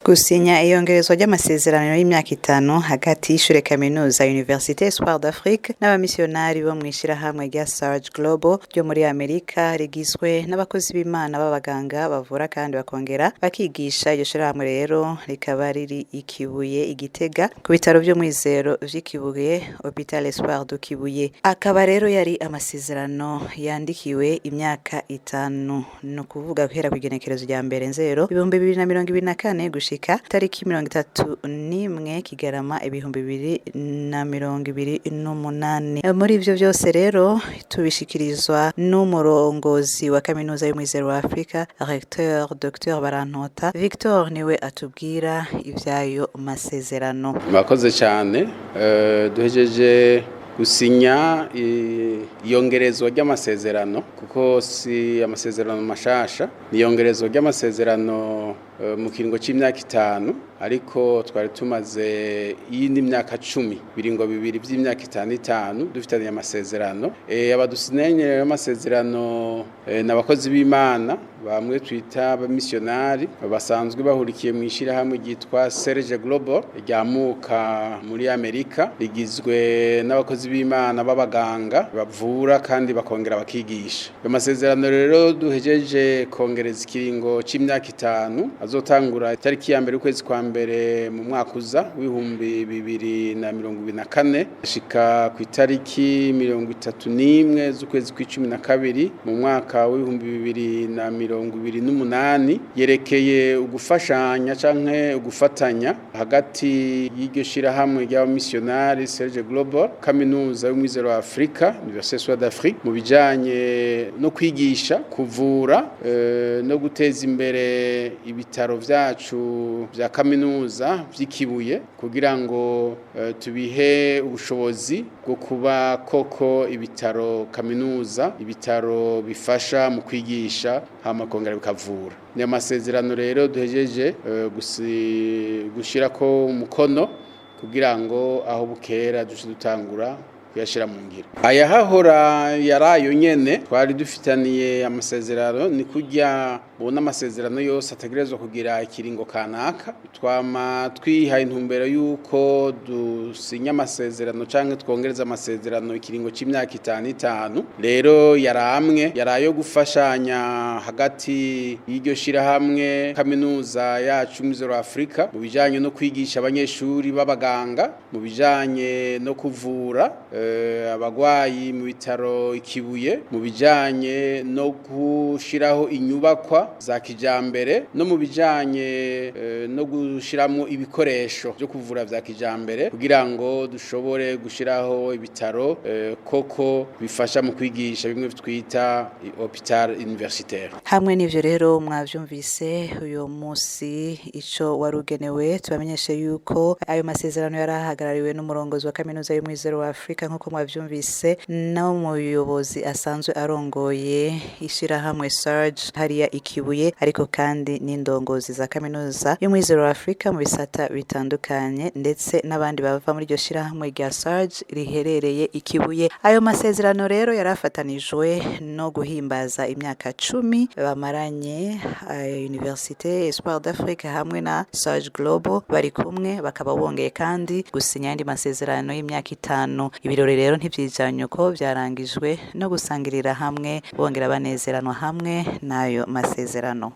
Gusinya iyongerezwa ry'amasezerano y'imyaka 5 hagati y'ishure kaminuza Université Espoir d'Afrique n'abamisiyonari bo mw'ishirahamwe rya Surge Global ryo muri Amerika, rigizwe n'abakozi b'Imana b'abaganga bavura kandi bakongera bakigisha. Iryo shirahamwe rero rikaba riri Ikibuye, Igitega, ku bitaro vy'Umwizero vy'Ikibuye, Hôpital Espoir du Kibuye. Akaba rero yari amasezerano yandikiwe imyaka 5, ni ukuvuga guhera kw'igenekerezo rya 1 nzero 2024 gushika tariki 31 Kigarama 2028. Muri ivyo vyose rero tubishikirizwa n'umurongozi wa kaminuza y'Umwizero wa Afrika, recteur Dr Barantota Victor, niwe atubwira ivyayo masezerano. Murakoze cyane. Duhejeje gusinya iyongerezwa ry'amasezerano, kuko si amasezerano mashasha, ni iyongerezwa ry'amasezerano mu kiringo c'imyaka 5, ariko twari tumaze iyindi myaka 10, biringo bibiri vy'imyaka 5 5 dufitaniye amasezerano. Abadusinyanye amasezerano n'abakozi b'Imana bamwe twita abamisiyonari, basanzwe bahurikiye mu ishirahamwe ryitwa Serge Global ryamuka muri Amerika, rigizwe n'abakozi b'Imana b'abaganga bavura kandi bakongera bakigisha. Ayo masezerano rero duhejeje kongereza ikiringo c'imyaka 5, azotangura itariki ya 1 ukwezi kwa mbere mu mwaka uza w'2024, ashika ku itariki 31 z'ukwezi kw'icumi na kabiri mu mwaka w'2028. Yerekeye ugufashanya canke ugufatanya hagati y'iryo shirahamwe ry'abamisiyonari Serge Global, kaminuza y'Umwizero wa Afrika, Université Espoir d'Afrique, mu bijanye no kwigisha, kuvura no guteza imbere ibitaro vyacu vya kaminuza vy'Ikibuye, kugira ngo tubihe ubushobozi bwo kuba koko ibitaro kaminuza, ibitaro bifasha mu kwigisha hama kongera bikavura. Ni amasezerano rero duhejeje gushirako umukono kugira ngo aho bukera duce dutangura kuyashira mu ngiro. Ayahahora yarayo nyene twari dufitaniye amasezerano. Ni kurya mubona amasezerano yose ategerezwa kugira ikiringo kanaka, twama twihaye intumbero yuko dusinya amasezerano canke twongereza amasezerano ikiringo c'imyaka 5 5. Rero yaramwe yarayo gufashanya hagati y'iryo shirahamwe, kaminuza yacu Umwizero wa Afrika, mu bijanye no kwigisha abanyeshuri b'abaganga, mu bijanye no kuvura abagwayi mu bitaro Ikibuye, mu bijanye no gushiraho inyubakwa za kijambere, no mu bijanye no gushiramwo ibikoresho byo kuvura vya kijambere, kugira ngo dushobore gushiraho ibitaro koko bifasha mu kwigisha, bimwe twita hôpital universitaire. Hamwe n'ivyo rero mwavyumvise uyu munsi ico warugenewe. Tubamenyeshe yuko ayo masezerano yari ahagarariwe n'umurongozi wa kaminuza y'Umwizero wa Afrika, nk'uko mwavyumvise, n'umuyobozi asanzwe arongoye ishirahamwe Surge hariya Ikibuye, ariko kandi n'indongozi za kaminuza y'Umwizero wa Afrika mu bisata bitandukanye, ndetse n'abandi bava muri iryo shirahamwe rya Surge riherereye Ikibuye. Ayo masezerano rero yarafatanijwe no guhimbaza imyaka 10 bamaranye Université Espoir d'Afrique hamwe na Surge Global bari kumwe, bakaba bongeye kandi gusinya ayandi masezerano y'imyaka 5. Ibirori rero ntivyijanye uko, vyarangijwe no gusangirira hamwe, bongera banezeranwa hamwe n'ayo masezerano.